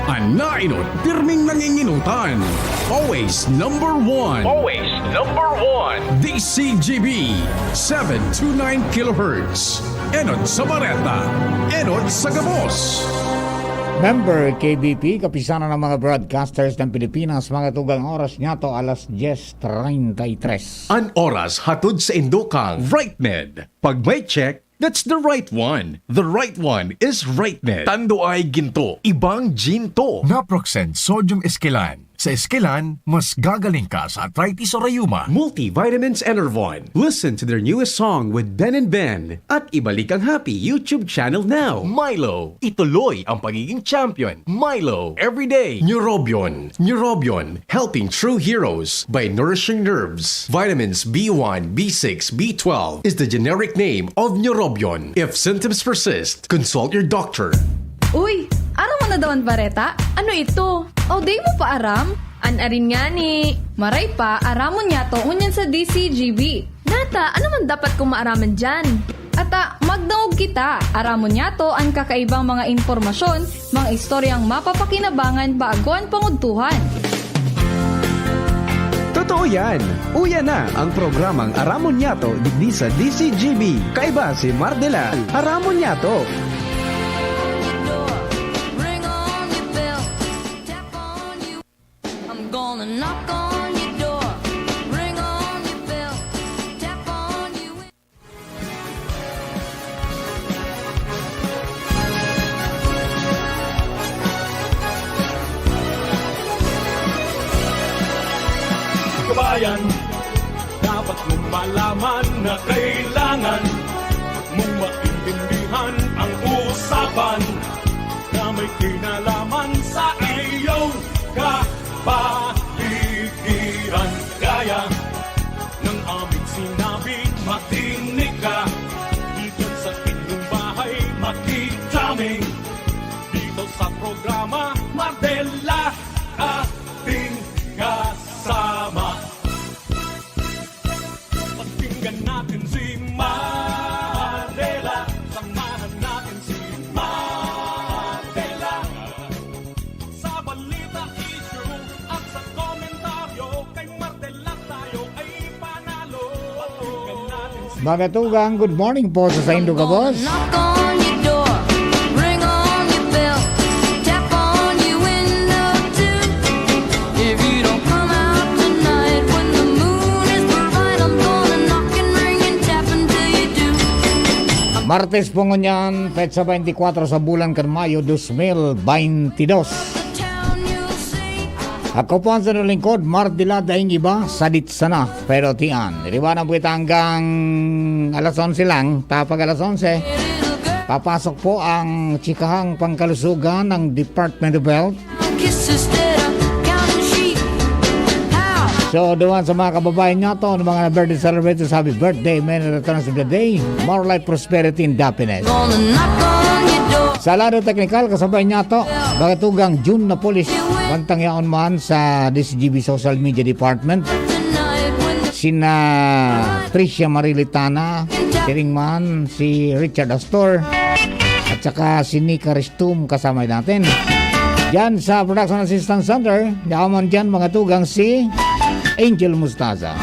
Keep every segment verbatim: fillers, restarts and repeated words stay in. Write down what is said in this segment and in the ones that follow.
An nainot, pirming nanginginutan. Always number one. Always number one. D C G B, seven two nine kilohertz. Enot sa Bareta, enot sa gabos. Member K B P, Kapisanan ng mga Broadcasters ng Pilipinas, mga tugang, oras niyato, alas diyes treinta y tres. An oras hatod sa indokang RightMed. Pag may check, that's the right one. The right one is RightMed. Tando ay ginto, ibang ginto. Naproxen Sodium Esquilan. Sa Esquilan, mas gagaling ka sa arthritis o rayuma. Multivitamins Enervon. Listen to their newest song with Ben and Ben. At ibalik ang Happy YouTube channel now. Milo, ituloy ang pagiging champion. Milo, everyday. Neurobion. Neurobion, helping true heroes by nourishing nerves. Vitamins B one, B six, B twelve is the generic name of Neurobion. If symptoms persist, consult your doctor. Uy, aram mo na daw an bareta? Ano ito? O, di mo pa aram? An arin ngani. Maray pa, aramon niyato ngunyan sa D C G B. Nata, ano man dapat kong maaraman diyan? Ata, magdangog kita. Aramon niyato an kakaibang mga impormasyon, mga istoryang mapapakinabangan bago an pangudtuhan. Totoo yan! Uya na ang programang Aramon Niyato digdi sa D C G B. Kaiba si Mar de la Aramon Niyato. I'm gonna knock on your door, ring on your bell, tap on your window. Kabayan, dapat mong malaman na kailangan mong maintindihan ang usapan na may kinalaman sa iyong kapaligiran. Kaya ng aming sinabi, makinig ka. Dito sa inyong bahay, makikita kami. Dito sa programa, Mar de la, ating kasama. Pakinggan natin si Mar de la. Samahan natin si Mar de la. Sa balita, issue, at sa komentaryo, kay Mar de la tayo ay panalo. Pakinggan natin si Mga tugang, good morning po sa saindo gabos. Knock on your door, ring on your bell, tap on your window too. If you don't come out tonight when the moon is bright, I'm gonna knock and ring and tap until you do. Martes po ngunyan, petsa twenty-four sa bulan kan Mayo, dos mil bayntidos. Ako po ang sinulingkod, Mar de la, daing iba, sadit sana. Pero tiyan, iriwanan po kita hanggang alas onse lang, tapag alas onse. Papasok po ang chikahang pangkalusugan ng Department of Health. So, duman sa mga kababayan niyato, ng mga na-birthday celebrator, happy birthday, many returns of the day, more life, prosperity, and happiness. Sa lado teknikal, kasabay niyato, mga tugang June Napolis, bantang yaon man sa D C G B Social Media Department, sina Tricia Marilitana, siring man si Richard Astor, at saka si Nika Ristum kasama natin. Diyan sa Production Assistance Center, yaman diyan mga tugang si Angel Mustaza.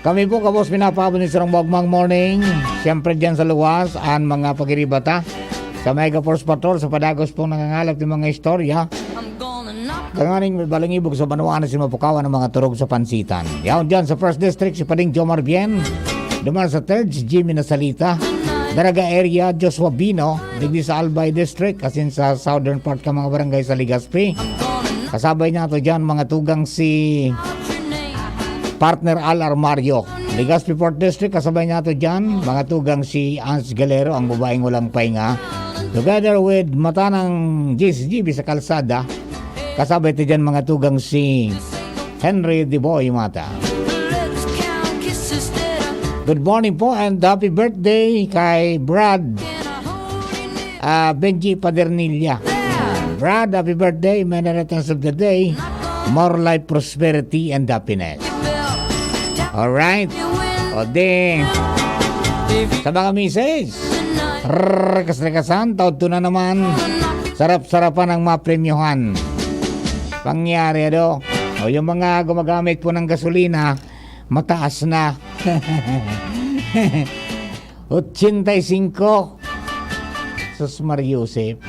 Kami po, kabos, pinapaabot ni Sarong Bogmang Morning. Siyempre, diyan sa luwas, ang mga pagiribata sa Mega Force Patrol, sa padagos pong nangangalap ng mga istorya. Tanganing may balangibog sa banwa na si mapukawan ng mga turog sa pansitan. Yaon dyan sa First District, si Pading Jomar Bien. Duman sa Third, si Jimmy Nasalita. Daraga area, Joshua Bino. Digdi sa Albay District, asin sa southern part ka mga barangay sa Legazpi. Kasabay niyato dyan, mga tugang si Partner Al Armario. Legazpi Fourth District, kasabay niyato dyan, mga tugang si Ans Galero, ang babaeng walang pahinga. Together with Matanang G C G B sa kalsada, kasabay ta dyan, mga tugang si Henry Deboy Mata. Good morning po and happy birthday kay Brad, ah, Benji Padernilla. Brad, happy birthday, many returns of the day, more life, prosperity, and happiness. Alright. O di, sa mga misis, rrrr, kasrekasan, taod to na naman. Sarap-sarapan ang mga premyohan. Pangyari, ano? O, yung mga gumagamit po ng gasolina, mataas na. Ochenta y cinco. Sus Mariosep.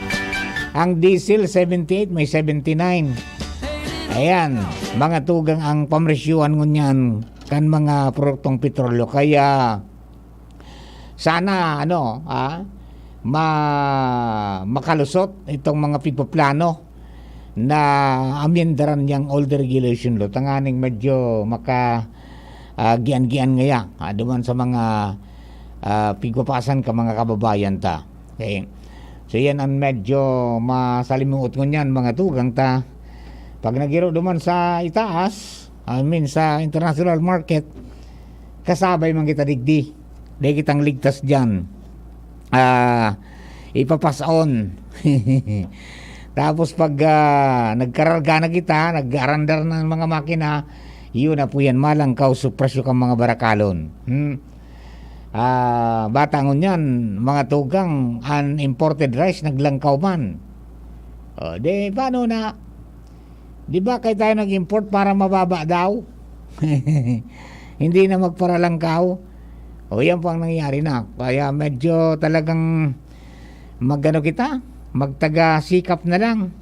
Ang diesel, seventy-eight, may seventy-nine. Ayan, mga tugang ang pamresyuhan ngunyan kan mga produktong petrolyo. Kaya, sana, ano, ah, ma-, makalusot itong mga pigpaplano na amyendaran yang old regulation law. Tanganing medyo maka, ah, gian-gian ngaya, ah, duman sa mga, ah, pigpapasan ka mga kababayan ta. Okay. So, yan ang medyo masalimuot ngunyan, mga tugang ta. Pag nagiro duman sa itaas, I mean, sa international market, kasabay man kita digdi. Dai kitang ligtas diyan. Ah, ipapas on. Tapos pag, ah, nagkararga na kita, nag-arandar na ang mga makina, yun na po yan, malangkaw sa presyo kang mga barakalon. Hmm? Ah, bata ngunyan, mga tugang, an imported rice, naglangkaw man. O, di, paano na? Di ba kaya tayo nag-import para mababa daw? Hindi na magparalangkaw? O, yan po ang nangyayari na. Kaya medyo talagang magano kita, magtaga sikap na lang.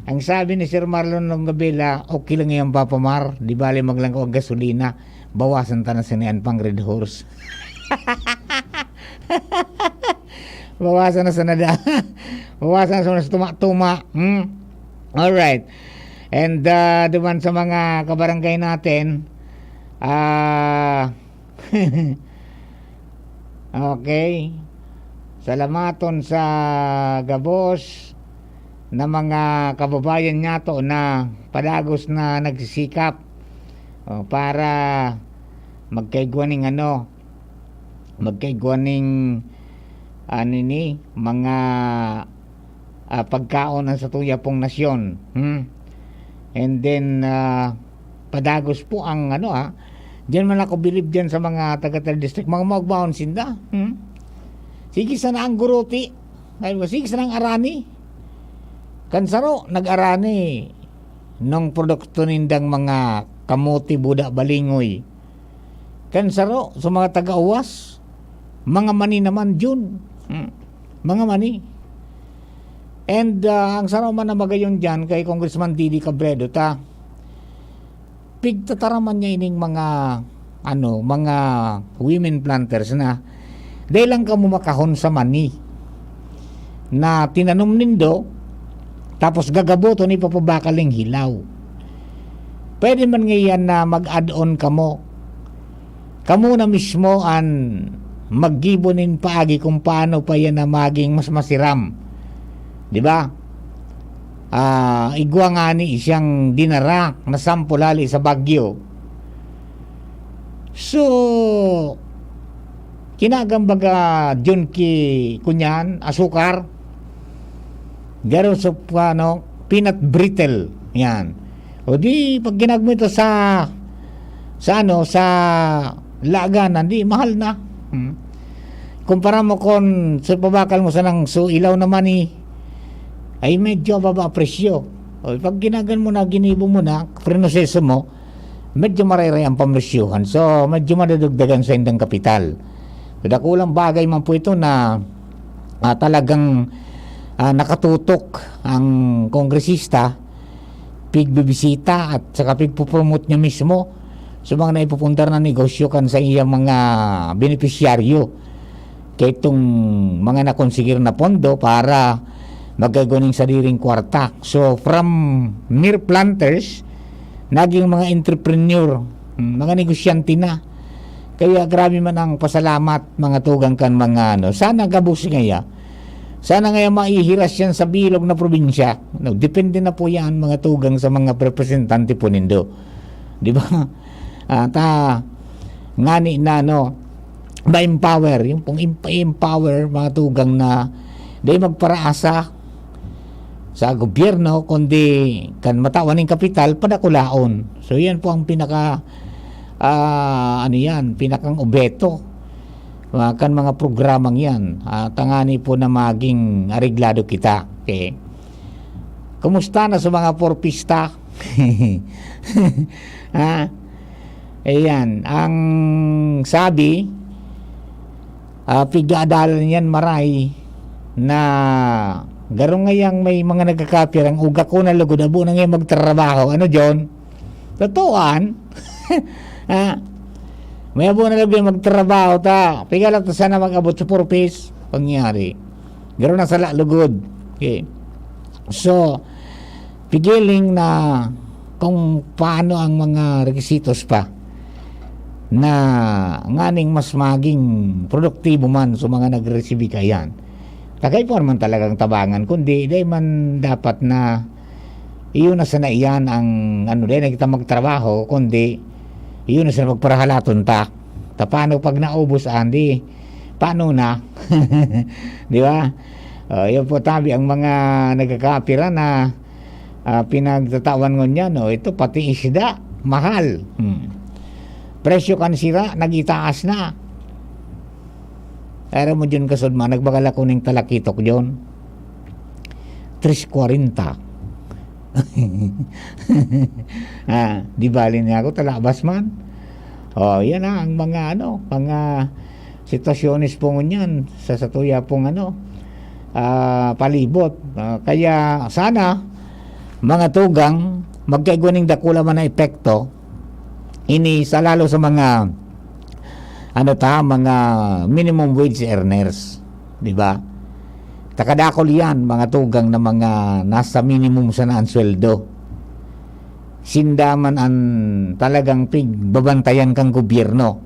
Ang sabi ni Sir Marlon Longabela, "Okay lang yan, Papa Mar. Di bale maglangkaw ang gasolina. Bawasan ta na sinayan pang Red Horse." Bawasan na sana da. Bawasan na sana sa tuma-tuma. Hmm? Alright. And, ah, duman sa mga kabarangay natin, ah, okay. Salamaton sa gabos na mga kababayan nato na padagos na nagsisikap, o, para magkaigwa ning ano, magkaigwa ning, ah, nini, mga, ah, pagkaon ang satuya pong nasyon. Hmm? And then, ah, padagos po ang ano, ah, diyan man ako bilib diyan sa mga taga Tal District, mga maugmaon sinda. Hmm? Sige sana ang guruti. Ay, sige sana ang arani. Kan saro, nag-arani ng produkto nindang mga kamote, buda, balingoy. Kan saro, sa mga taga-uwas, mga mani naman, Jun. Hmm. Mga mani. And, ah, ang saro man na magayon diyan kay Congressman Didi Cabredo ta, pigtataraman niya ining mga, ano, mga women planters na, "Dai lang kamo makahon sa mani na tinanom nindo, tapos gagaboton, ipapabakal ning hilaw. Pwede man ngayan na mag-add-on kamo. Kamo na mismo an maggibo nin paagi kung paano pa yan na maging mas masiram." Di ba? Ah, igwa ngani siyang dinara na sample hali sa Baguio. So, kinagan baga, Jun, ki kunyan, asukar, garo sa, ano, peanut brittle. Yan. O di, pag ginag mo ito sa, sa ano, sa laganan, di, mahal na. Hmm. Kumpara mo kung sa pabakal mo sanang so ilaw naman eh, ay medyo baba presyo. O, pag ginagan mo na, ginibo mo na, prinoseso mo, medyo marayray ang pamresyohan. So, medyo madadagdagan sa indang kapital. So, dakulang bagay man po ito na, ah, talagang, ah, nakatutok ang kongresista, pigbibisita at saka pigpopromote niya mismo sa mga naipupundar na negosyo kan sa iyang mga benepisyaryo. Kaitong mga nakonsigir na pondo para magkaigwa ning sadiring kwarta. So, from mere planters, naging mga entrepreneur, mm, mga negosyante na. Kaya grabe man ang pasalamat, mga tugang, kan mga ano. Sana gabos ngaya. Sana ngaya maihiras yan sa bilog na probinsya. No, depende na po yan, mga tugang, sa mga representante po nindo. Di ba? At, ah, ngani na, no, ma-empower, yung pong imp-, empower, mga tugang, na di magparaasa sa gobyerno, kundi kan matawan ning kapital, padakulaon. So, yan po ang pinaka, ah, ano yan, pinakang obeto, ah, kan mga programang yan. Ah, tangani po na maging areglado kita. Okay? Kumusta na sa mga porpista? Ha? Ayan, ang sabi, ah, pigadalan yan, maray, na garo ngayang may mga nagkakapirang uga ko na lugod, abo na ngayon magtrabaho. Ano, John? Totoo, an? Ha? May abo na lugod magtrabaho ta. Piga lang ta sana mag-abot sa purpose. Pangyari. Garo na sala lugod. Okay. So, pigiling na kung paano ang mga requisitos pa na nganing mas maging produktibo man sa mga nagresibi kaiyan. Takay po naman talagang tabangan, kundi dai man dapat na iyo na sana iyan ang ano, dai na kita magtrabaho, kundi iyo na sana magparahalaton ta. Ta paano pag naubos, Andy? Paano na? Di ba? Oh, yun po, tabi ang mga nagkakapira na, ah, pinagtatawan ngunyan, oh, ito, pati isda, mahal. Hmm. Presyo kan sira, nagitaas na. Aram mo, John, kasudma, nagbagal ako ning talakitok, John. Tres kwarenta. Ah, di bali niya ako, talabas man. Oh, yan na ang mga, ano, mga sitwasyones po ngunyan sa satuya pong, ano, ah, palibot. Ah, kaya sana, mga tugang, magkaigwa ning dakula man na epekto, ini sa lalo sa mga, ano ta, mga minimum wage earners, di ba? Takadakol yan, mga tugang na mga nasa minimum sana ang sweldo. Sinda man an talagang pigbabantayan kan gobyerno.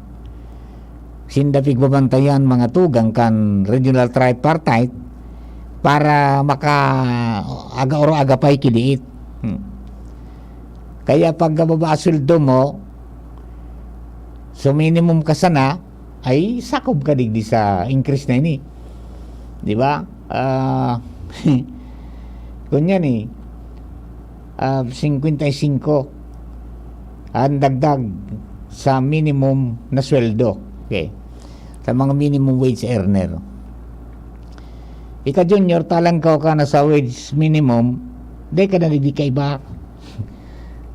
Sinda pigbabantayan, mga tugang, kan regional tripartite para maka-aga oro agapay ki diit. Hmm. Kaya pag nababa sweldo mo, so minimum ka sana, ay sakob ka digdi sa increase na ini. Di ba? Ah, kunyan eh, ah, singkwenta y singko ang dagdag sa minimum na sweldo. Okay. Sa mga minimum wage earner. Ika junior, talangkaw ka na sa wage minimum, di ka na digdi kaiba.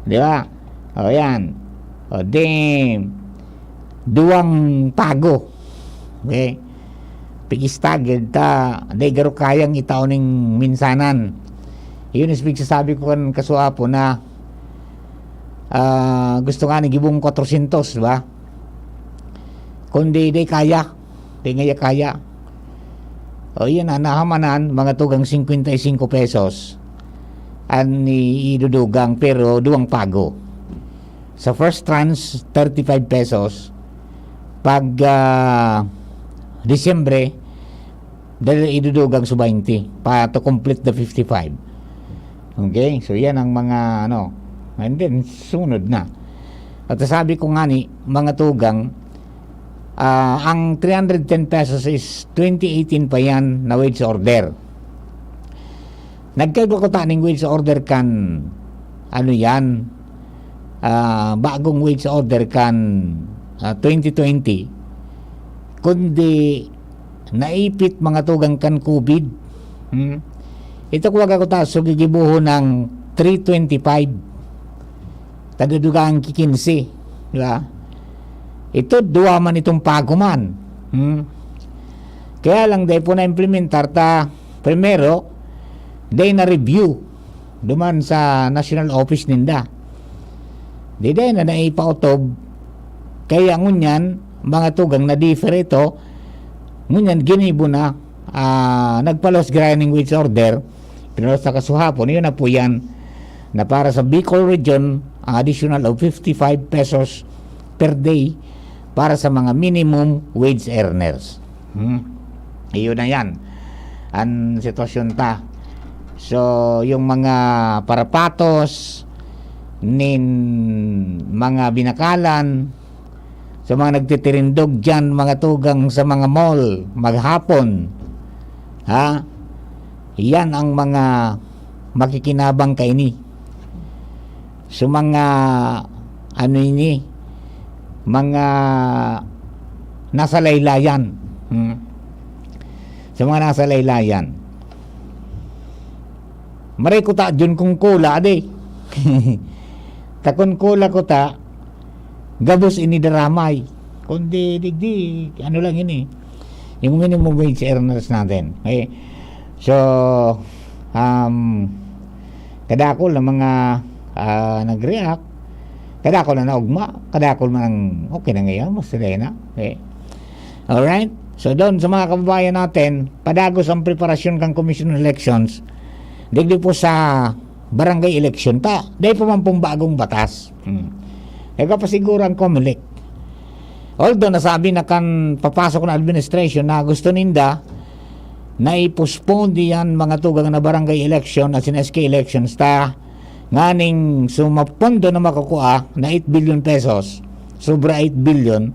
Di ba? O, yan. O, di, duwang pago. Okay? Pigistaged ta, di garo kayang itao ning minsanan. Yun is pigsasabi ko kan kasuapo na, ah, gusto nga ni gibong kwatrosyentos, ba? Kundi di kaya, di ngaya kaya. O, yan na, nahamanan, mga tugang singkwenta y singko pesos an i-, idudugang, pero duwang pago. Sa first tranche, thirty-five pesos. Pag, ah, Disyembre, dahil idudugang sa twenty, pa to complete the fifty-five. Okay? So, yan ang mga, ano. And then, sunod na. At sabi ko nga ni, mga tugang, ah, ang three hundred ten pesos is twenty eighteen pa yan na wage order. Nagkaigwa ko ta ning wage order kan, ano yan, ah, bagong wage order kan, ah, twenty twenty, kundi naipit, mga tugang, kan covid. Hmm? Ito, kuwaga ko ta, so gigibohon ng three twenty-five. Tadudugang ki kinse, di ba? Ito, duwa man itong pago man. Hmm? Kaya lang, dai po na-implementar ta, primero, dai na-review duman sa national office ninda. Di dai na naipautob. Kaya ngunyan, mga tugang, na-defer ito, ngunyan ginibo na, ah, nagpa-loss grinding wage order, pero sa kasuhapon, yun na po yan, na para sa Bicol Region, ang additional of fifty-five pesos per day para sa mga minimum wage earners. Hmm. Iyon na yan. Ang sitwasyon ta. So, yung mga parapatos, nin mga binakalan, sa mga nagtitirindog dyan, mga tugang sa mga mall, maghapon. Ha? Yan ang mga makikinabang kaini. So, mga, ano ini, mga nasa laylayan. Hmm. Sa mga nasa laylayan. Maray ko ta, Jun, kung kula, adi. Ta kun kula ko ta, gabos ini daramay. Kundi, digdi, ano lang ini. Yung minimum wage earners natin. Okay? So, um, kadakol na mga, ah, nag-react, kadakol na naugma, kadakol man ang okay na ngayon, mas sila na. Okay? Alright? So, doon sa mga kababayan natin, padagos ang preparasyon kang Commission on Elections, digdi po sa barangay election ta. Dahil pa man pong bagong batas. Hmm. Nagpapasiguro ang Comelec. Although nasabi na kan papasok na administration na gusto ninda na i-postpone diyan mga tugang na barangay election at sin S K elections ta nganing sumapondo na makukua na eight billion pesos, sobra eight billion,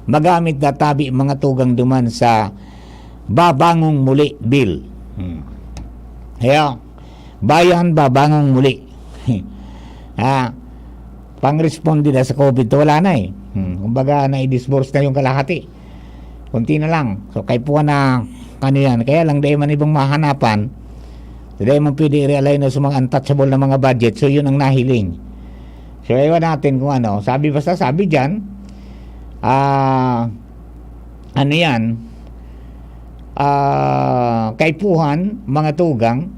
magamit na tabi mga tugang duman sa Babangong Muli Bill. Hmm. Kaya, Bayan Babangong Muli. Ah, pang-responde na sa COVID to, wala na eh. Hmm. Kumbaga, na-disburse na yung kalahati. Kunti na lang. So, kaipuhan na, ano yan. Kaya lang, dahil man ibang mahanapan, so, dahil man pwede i-realign sa mga untouchable na mga budget. So, yun ang nahiling. So, iwan natin kung ano. Sabi, basta sabi dyan, ah, ano yan, ah, kaipuhan, mga tugang,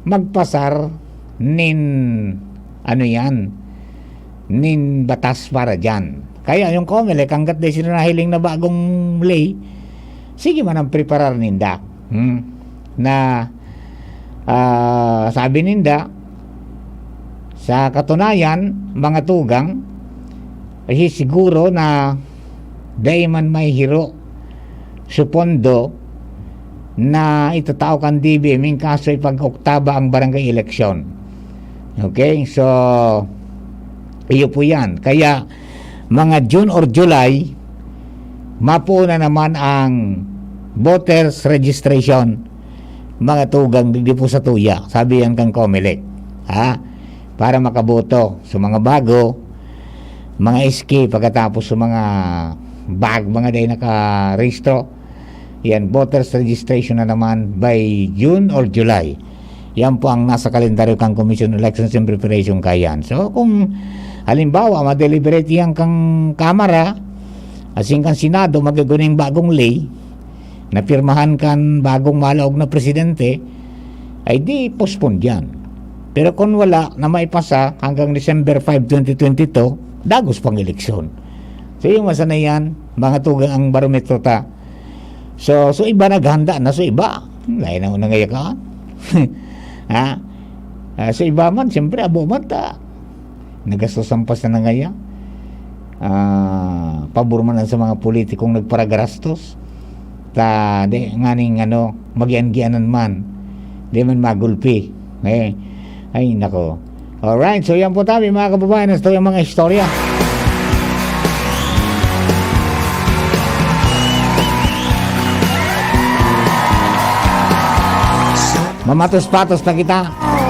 magpasar nin, ano yan, nin batas para dyan. Kaya yung Comelec, hanggat di sila nahiling na bagong ley, sige man ang preparar ninda. Hmm. Na, ah, sabi ninda, sa katunayan, mga tugang, ay siguro na dai man may hiro sa pondo na itatao kan D B M in kaso ipag-oktaba ang barangay eleksyon. Okay? So, iyo po yan. Kaya, mga June or July, mapuo na naman ang voters registration, mga tugang digdi po sa tuya. Sabi yan kang Comelec. Ha? Para makaboto sa mga bago, mga S K, pagkatapos sa mga bag, mga dahil nakarehistro. Yan, voters registration na naman by June or July. Yan po ang nasa kalendaryo kang Commission on Elections and Preparation kayan. So, kung halimbawa, madeliberate yan kang Kamara, asin kang Senado, magiguning bagong ley, na pirmahan kan bagong malaog na presidente, ay di postpone yan. Pero kung wala na maipasa hanggang December five, twenty twenty-two, dagos pang eleksyon. So, yung masa na yan, mga tugang ang barometro ta. So, so iba naghanda na, so iba. Lain na unang ngayakaan. Ha? Ah, so iba man, siyempre, abo man ta. Nagastos ang pasta na ngaya. Ah, pabor man ang sa mga politikong nagparagarastos. Ta, di, nganing ano, magian-gianan man. Di man magulpi. Eh, ay, nako. Alright, so yan po tayo, mga kababayan. Ito yung mga istorya. Mamatos-patos na kita.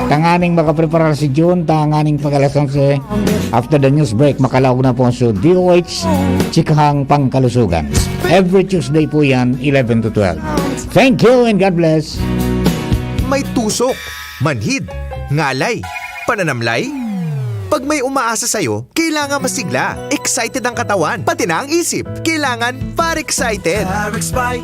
Tanganing makapreparar si June, tanganing pag alas onse. After the news break, makalaog na po sa D O H, Chikahang Pangkalusugan. Every Tuesday po yan, eleven to twelve. Thank you and God bless. May tusok, manhid, ngalay, pananamlay. Pag may umaasa sa'yo, kailangan masigla. Excited ang katawan, pati na ang isip. Kailangan Far Excited. Far Excited.